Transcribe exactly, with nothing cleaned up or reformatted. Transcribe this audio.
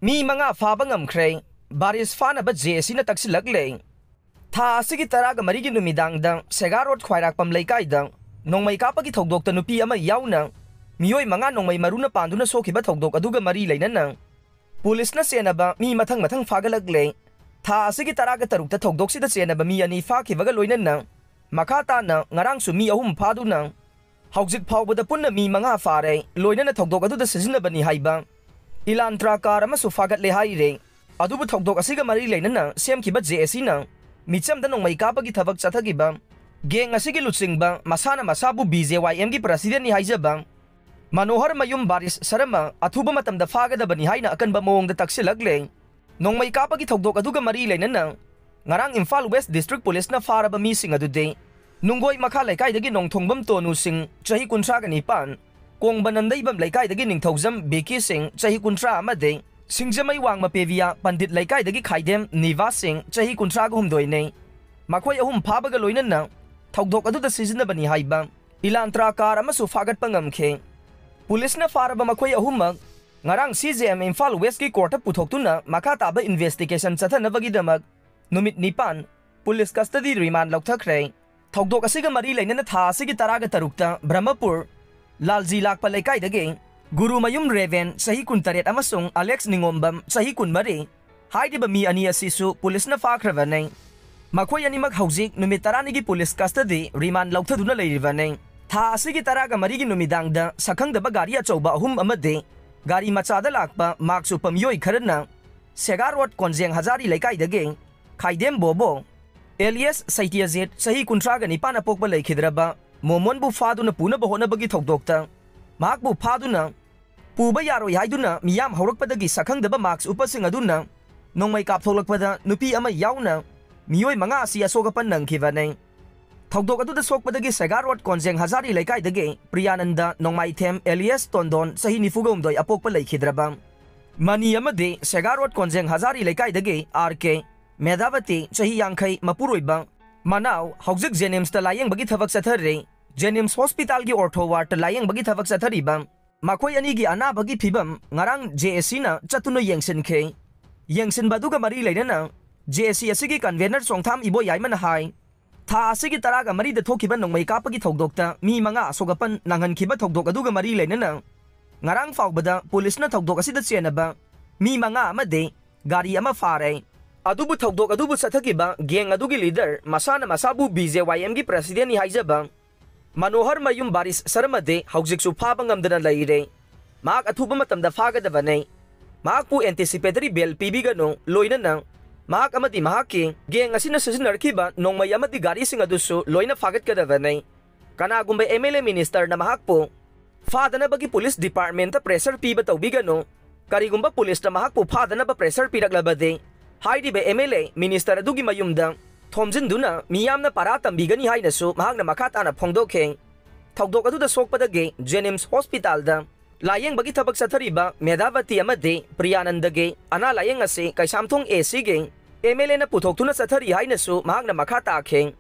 ꯃꯤ ꯃꯉꯥ ꯐꯥꯕ ꯉꯝꯈ꯭ꯔꯦ꯫ ꯕꯥꯔꯤꯁ ꯐꯥꯅꯕ ꯖꯦ ꯑꯦ ꯁꯤꯅ ꯇꯛꯁꯤꯜꯂꯛꯂꯦ꯫ ꯊꯥ ꯑꯁꯤꯒꯤ ꯇꯔꯥꯒ ꯃꯔꯤꯒꯤ ꯅꯨꯃꯤꯗꯥꯡꯗ ꯁꯦꯒꯥ ꯔꯣꯗ ꯈ꯭ꯋꯥꯏꯔꯥꯛꯄꯝ ꯂꯩꯀꯥꯏꯗ ꯅꯣꯡꯃꯩ ꯀꯥꯞꯄꯒꯤ ꯊꯧꯗꯣꯛꯇ ꯅꯨꯄꯤ ꯑꯃ ꯌꯥꯎꯅ ꯃꯤꯑꯣꯏ ꯃꯉꯥ ꯅꯣꯡꯃꯩ ꯃꯔꯨꯅ ꯄꯥꯟꯗꯨꯅ ꯁꯣꯛꯈꯤꯕ ꯊꯧꯗꯣꯛ ꯑꯗꯨꯒ ꯃꯔꯤ ꯂꯩꯅꯅ ꯄꯨꯂꯤꯁꯅ ꯆꯦꯟꯅꯕ ꯃꯤ ꯃꯊꯪ ꯃꯊꯪ ꯐꯥꯒꯠꯂꯛꯂꯦ꯫ ꯊꯥ ꯑꯁꯤꯒꯤ ꯇꯔꯥꯒ ꯇꯔꯨꯛꯇ ꯊꯧꯗꯣꯛꯁꯤꯗ ꯆꯦꯟꯅꯕ ꯃꯤ ꯑꯅꯤ ꯐꯥꯈꯤꯕꯒ ꯂꯣꯏꯅꯅ ꯃꯈꯥ ꯇꯥꯅ ꯉꯔꯥꯡꯁꯨ ꯃꯤ ꯑꯍꯨꯝ ꯐꯥꯗꯨꯅ ꯍꯧꯖꯤꯛ ꯐꯥꯎꯕꯗ ꯄꯨꯟꯅ ꯃꯤ ꯃꯉꯥ ꯐꯥꯔꯦ, ꯂꯣꯏꯅꯅ ꯊꯧꯗꯣꯛ ꯑꯗꯨꯗ ꯁꯤꯖꯤꯟꯅꯕꯅꯤ ꯍꯥꯏꯕ ꯏꯂꯥꯟꯇ꯭ꯔꯥ ꯀꯥꯔ ꯑꯃꯁꯨ ꯐꯥꯒꯠꯂꯦ ꯍꯥꯏꯔꯦ꯫ ꯑꯗꯨꯕꯨ ꯊꯧꯗꯣꯛ ꯑꯁꯤꯒ ꯃꯔꯤ ꯂꯩꯅꯅ ꯁꯦꯝꯈꯤꯕ ꯖꯦ ꯑꯦ ꯁꯤꯅ ꯃꯤꯆꯝꯗ ꯅꯣꯡꯃꯩ ꯀꯥꯞꯄꯒꯤ ꯊꯕꯛ ꯆꯠꯊꯈꯤꯕ ꯒꯦꯡ ꯑꯁꯤꯒꯤ ꯂꯨꯆꯤꯡꯕ ꯃꯁꯥꯅ ꯃꯁꯥꯕꯨ ꯕꯤ ꯖꯦ ꯋꯥꯏ ꯑꯦꯝꯒꯤ ꯄ꯭ꯔꯁꯤꯗꯦꯟꯅꯤ ꯍꯥꯏꯖꯕ ꯃꯅꯣꯍꯔ ꯃꯌꯨꯝ ꯕꯥꯔꯤꯁ ꯁꯔꯃ ꯑꯊꯨꯕ ꯃꯇꯝꯗ ꯐꯥꯒꯗꯕꯅꯤ ꯍꯥꯏꯅ ꯑꯀꯟꯕ ꯃꯑꯣꯡꯗ ꯇꯛꯁꯤꯜꯂꯛꯂꯦ꯫ ꯅꯣꯡꯃꯩ ꯀꯥꯞꯄꯒꯤ ꯊꯧꯗꯣꯛ ꯑꯗꯨꯒ ꯃꯔꯤ ꯂꯩꯅꯅ ꯉꯔꯥꯡ ꯏꯝꯐꯥꯜ ꯋꯦꯁ ꯗꯤꯁꯇ꯭ꯔꯤꯛ ꯄꯨꯂꯤꯁꯅ ꯐꯥꯔꯕ ꯃꯤꯁꯤꯡ ꯑꯗꯨꯗꯤ ꯅꯨꯡꯒꯣꯏ ꯃꯈꯥ ꯂꯩꯀꯥꯏꯗꯒꯤ ꯅꯣꯡꯊꯣꯡꯕꯝ ꯇꯣꯅꯨ ꯁꯤꯡ, ꯆꯍꯤ ꯀꯨꯟꯊ꯭ꯔꯥꯒ ꯅꯤꯄꯥꯟ, ꯀꯣꯡꯕ ꯅꯟꯗꯩꯕꯝ ꯂꯩꯀꯥꯏꯗꯒꯤ ꯅꯤꯡꯊꯧꯖꯝ ꯕꯤꯀꯤ ꯁꯤꯡ, ꯆꯍꯤ ꯀꯨꯟꯊ꯭ꯔꯥ, ꯑꯃꯗꯤ ꯁꯤꯡꯖꯃꯩ ꯋꯥꯡꯃ ꯄꯦꯕꯤꯌꯥ ꯄꯟꯗꯤꯠ ꯂꯩꯀꯥꯏꯗꯒꯤ ꯈꯥꯏꯗꯦꯝ ꯅꯤꯚꯥꯁ ꯁꯤꯡ, ꯆꯍꯤ ꯀꯨꯟꯊ꯭ꯔꯥꯒ ꯍꯨꯝꯗꯣꯏꯅꯤ꯫ ꯃꯈꯣꯏ ꯑꯍꯨꯝ ꯐꯥꯕꯒ ꯂꯣꯏꯅꯅ ꯊꯧꯗꯣꯛ ꯑꯗꯨꯗ ꯁꯤꯖꯤꯟꯅꯕꯅꯤ ꯍꯥꯏꯕ ꯏꯂꯥꯟꯇ꯭ꯔꯥ ꯀꯥꯔ ꯑꯃꯁꯨ ꯐꯥꯒꯠꯄ ꯉꯝꯈꯤ꯫ ꯄꯨꯂꯤꯁꯅ ꯐꯥꯔꯕ ꯃꯈꯣꯏ ꯑꯍꯨꯝꯃꯛ ꯉꯔꯥꯡ ꯁꯤ ꯖꯦ ꯑꯦꯝ ꯏꯝꯐꯥꯜ ꯋꯦꯁꯀꯤ ꯀꯣꯔꯠꯇ ꯄꯨꯊꯣꯛꯇꯨꯅ ꯃꯈꯥ ꯇꯥꯕ ꯏꯟꯚꯦꯁꯇꯤꯒꯦꯁꯟ ꯆꯠꯊꯅꯕꯒꯤꯗꯃꯛ ꯅꯨꯃꯤꯠ ꯅꯤꯄꯥꯟ ꯄꯨꯂꯤꯁ ꯀꯁꯇꯗꯤ ꯔꯤꯃꯥꯟ ꯂꯧꯊꯈ꯭ꯔꯦ꯫ ꯊꯧꯗꯣꯛ ꯑꯁꯤꯒ ꯃꯔꯤ ꯂꯩꯅꯅ ꯊꯥ ꯑꯁꯤꯒꯤ ꯇꯔꯥꯒ ꯇꯔꯨꯛꯇ ꯕ꯭ꯔꯍꯃꯄꯨꯔ ꯂꯥꯜꯖꯤ ꯂꯥꯛꯄ ꯂꯩꯀꯥꯏꯗꯒꯤ ꯒꯨꯔꯨꯃꯌꯨꯝ ꯔꯦꯚꯦꯟ, ꯆꯍꯤ ꯀꯨꯟꯇꯔꯦꯠ, ꯑꯃꯁꯨꯡ ꯑꯂꯦꯛꯁ ꯅꯤꯉꯣꯝꯕꯝ, ꯆꯍꯤ ꯀꯨꯟꯃꯔꯤ, ꯍꯥꯏꯔꯤꯕ ꯃꯤ ꯑꯅꯤ ꯑꯁꯤꯁꯨ ꯄꯨꯂꯤꯁꯅ ꯐꯥꯈ꯭ꯔꯕꯅꯤ꯫ ꯃꯈꯣꯏ ꯑꯅꯤꯃꯛ ꯍꯧꯖꯤꯛ ꯅꯨꯃꯤꯠ ꯇꯔꯥꯅꯤꯒꯤ ꯄꯨꯂꯤꯁ ꯀꯁꯇꯗꯤ ꯔꯤꯃꯥꯟ ꯂꯧꯊꯗꯨꯅ ꯂꯩꯔꯤꯕꯅꯤ꯫ ꯊꯥ ꯑꯁꯤꯒꯤ ꯇꯔꯥꯒ ꯃꯔꯤꯒꯤ ꯅꯨꯃꯤꯗꯥꯡꯗ ꯁꯛꯈꯪꯗꯕ ꯒꯥꯔꯤ ꯑꯆꯧꯕ ꯑꯍꯨꯝ ꯑꯃꯗꯤ ꯒꯥꯔꯤ ꯃꯆꯥꯗ ꯂꯥꯛꯄ ꯃꯥꯛꯁ ꯎꯞꯄ ꯃꯤꯑꯣꯏ ꯈꯔꯅ ꯁꯦꯒꯥ ꯔꯣꯗ ꯀꯣꯟꯖꯦꯡ ꯍꯖꯥꯔꯤ ꯂꯩꯀꯥꯏꯗꯒꯤ ꯈꯥꯏꯗꯦꯝ ꯕꯣꯕꯣ, ꯑꯦꯂꯤꯌꯁ ꯁꯩꯇ꯭ꯌꯖꯤꯠ, ꯆꯍꯤ ꯀꯨꯟꯊ꯭ꯔꯥꯒ ꯅꯤꯄꯥꯟ ꯑꯄꯣꯛꯄ ꯂꯩꯈꯤꯗ꯭ꯔꯕ ꯃꯣꯃꯣꯟꯕꯨ ꯐꯥꯗꯨꯅ ꯄꯨꯅꯕ ꯍꯣꯠꯅꯕꯒꯤ ꯊꯧꯗꯣꯛꯇ ꯃꯍꯥꯛꯄꯨ ꯐꯥꯗꯨꯅ ꯄꯨꯕ ꯌꯥꯔꯣꯏ ꯍꯥꯏꯗꯨꯅ ꯃꯤꯌꯥꯝ ꯍꯧꯔꯛꯄꯗꯒꯤ ꯁꯛꯈꯪꯗꯕ ꯃꯥꯛꯁ ꯎꯞꯄꯁꯤꯡ ꯑꯗꯨꯅ ꯅꯣꯡꯃꯩ ꯀꯥꯞꯊꯣꯛꯂꯛꯄꯗ ꯅꯨꯄꯤ ꯑꯃ ꯌꯥꯎꯅ ꯃꯤꯑꯣꯏ ꯃꯉꯥ ꯑꯁꯤ ꯑꯁꯣꯛ ꯑꯄꯟ ꯅꯪꯈꯤꯕꯅꯤ꯫ ꯊꯧꯗꯣꯛ ꯑꯗꯨꯗ ꯁꯣꯛꯄꯗꯒꯤ ꯁꯦꯒꯥ ꯔꯣꯗ ꯀꯣꯟꯖꯦꯡ ꯍꯖꯥꯔꯤ ꯂꯩꯀꯥꯏꯗꯒꯤ ꯄ꯭ꯔꯤꯌꯥꯅꯟꯗ ꯅꯣꯡꯃꯥꯏꯊꯦꯝ ꯑꯦꯂꯤꯌꯁ ꯇꯣꯟꯗꯣꯟ, ꯆꯍꯤ ꯅꯤꯐꯨꯒ ꯍꯨꯝꯗꯣꯏ ꯑꯄꯣꯛꯄ ꯂꯩꯈꯤꯗ꯭ꯔꯕ ꯃꯅꯤ ꯑꯃꯗꯤ ꯁꯦꯒꯥ ꯔꯣꯗ ꯀꯣꯟꯖꯦꯡ ꯍꯖꯥꯔꯤ ꯂꯩꯀꯥꯏꯗꯒꯤ ꯑꯥꯔ ꯀꯦ ꯃꯦꯙꯥꯕꯇꯤ, ꯆꯍꯤ ꯌꯥꯡꯈꯩ, ꯃꯄꯨꯔꯣꯏꯕ ꯃꯅꯥꯎ, ꯍꯧꯖꯤꯛ ꯖꯦꯅꯤꯝꯁꯇ ꯂꯥꯌꯦꯡꯕꯒꯤ ꯊꯕꯛ ꯆꯠꯊꯔꯤ꯫ ꯖꯦꯅꯤꯝꯁ ꯍꯣꯁꯄꯤꯇꯥꯜꯒꯤ ꯑꯣꯔꯊꯣ ꯋꯥꯔꯗꯇ ꯂꯥꯌꯦꯡꯕꯒꯤ ꯊꯕꯛ ꯆꯠꯊꯔꯤꯕ ꯃꯈꯣꯏ ꯑꯅꯤꯒꯤ ꯑꯅꯥꯕꯒꯤ ꯐꯤꯕꯝ ꯉꯔꯥꯡ J A Cꯅ ꯆꯠꯇꯨꯅ ꯌꯦꯡꯁꯤꯟꯈꯤ꯫ ꯌꯦꯡꯁꯤꯟꯕ ꯑꯗꯨꯒ ꯃꯔꯤ ꯂꯩꯅꯅ J A C ꯑꯁꯤꯒꯤ convener ꯆꯣꯡꯊꯥꯝ ꯏꯕꯣꯌꯥꯏꯃꯅ ꯍꯥꯏ, ꯊꯥ ꯑꯁꯤꯒꯤ ꯇꯔꯥꯒ ꯃꯔꯤꯗ ꯊꯣꯛꯈꯤꯕ ꯅꯣꯡꯃꯩ ꯀꯥꯞꯄꯒꯤ ꯊꯧꯗꯣꯛꯇ ꯃꯤ ꯃꯉꯥ ꯑꯁꯣꯛ ꯑꯄꯟ ꯅꯪꯍꯟꯈꯤꯕ ꯊꯧꯗꯣꯛ ꯑꯗꯨꯒ ꯃꯔꯤ ꯂꯩꯅꯅ ꯉꯔꯥꯡ ꯐꯥꯎꯕꯗ ꯄꯨꯂꯤꯁꯅ ꯊꯧꯗꯣꯛ ꯑꯁꯤꯗ ꯆꯦꯟꯅꯕ ꯃꯤ ꯃꯉꯥ ꯑꯃꯗꯤ ꯒꯥꯔꯤ ꯑꯃ ꯐꯥꯔꯦ꯫ ꯑꯗꯨꯕꯨ ꯊꯧꯗꯣꯛ ꯑꯗꯨꯕꯨ ꯆꯠꯊꯈꯤꯕ gang ꯑꯗꯨꯒꯤ leader, ꯃꯁꯥꯅ ꯃꯁꯥꯕꯨ B J Y M ꯒꯤ presidentꯅꯤ ꯍꯥꯏꯖꯕ ꯃꯅꯣꯍꯔ ꯃꯌꯨꯝ ꯕꯥꯔꯤꯁ ꯁꯔꯃꯗꯤ ꯍꯧꯖꯤꯛꯁꯨ ꯐꯥꯕ ꯉꯝꯗꯅ ꯂꯩꯔꯦ꯫ ꯃꯍꯥꯛ ꯑꯊꯨꯕ ꯃꯇꯝꯗ ꯐꯥꯒꯗꯕꯅꯤ꯫ ꯃꯍꯥꯛꯄꯨ anticipatory bail ꯄꯤꯕꯤꯒꯅꯨ, ꯂꯣꯏꯅꯅ ꯃꯍꯥꯛ ꯑꯃꯗꯤ ꯃꯍꯥꯛꯀꯤ gang ꯑꯁꯤꯅ ꯁꯤꯖꯤꯟꯅꯔꯛꯈꯤꯕ ꯅꯣꯡꯃꯩ ꯑꯃꯗꯤ ꯒꯥꯔꯤꯁꯤꯡ ꯑꯗꯨꯁꯨ ꯂꯣꯏꯅ ꯐꯥꯒꯠꯀꯗꯕꯅꯤ꯫ ꯀꯅꯥꯒꯨꯝꯕ M L A ministerꯅ ꯃꯍꯥꯛꯄꯨ ꯐꯥꯗꯅꯕꯒꯤ police departmentꯇ pressure ꯄꯤꯕ ꯇꯧꯕꯤꯒꯅꯨ꯫ ꯀꯔꯤꯒꯨꯝꯕ ꯄꯨꯂꯤꯁꯅ ꯃꯍꯥꯛꯄꯨ ꯐꯥꯗꯅꯕ pressure ꯄꯤꯔꯛꯂꯕꯗꯤ, ꯍꯥꯏꯔꯤꯕ M L A minister ꯑꯗꯨꯒꯤ ꯃꯌꯨꯝꯗ ꯊꯣꯝꯖꯤꯟꯗꯨꯅ ꯃꯤꯌꯥꯝꯅ ꯄꯔꯥ ꯇꯝꯕꯤꯒꯅꯤ ꯍꯥꯏꯅꯁꯨ ꯃꯍꯥꯛꯅ ꯃꯈꯥ ꯇꯥꯅ ꯐꯣꯡꯗꯣꯛꯈꯤ꯫ ꯊꯧꯗꯣꯛ ꯑꯗꯨꯗ ꯁꯣꯛꯄꯗꯒꯤ JNIMS hospitalꯗ ꯂꯥꯌꯦꯡꯕꯒꯤ ꯊꯕꯛ ꯆꯠꯊꯔꯤꯕ ꯃꯦꯙꯥꯕꯇꯤ ꯑꯃꯗꯤ ꯄ꯭ꯔꯤꯌꯥꯅꯟꯗꯒꯤ ꯑꯅꯥ ꯂꯥꯌꯦꯡ ꯑꯁꯤ ꯀꯩꯁꯥꯝꯊꯣꯡ A Cꯒꯤ M L Aꯅ ꯄꯨꯊꯣꯛꯇꯨꯅ ꯆꯠꯊꯔꯤ ꯍꯥꯏꯅꯁꯨ ꯃꯍꯥꯛꯅ ꯃꯈꯥ ꯇꯥꯈꯤ꯫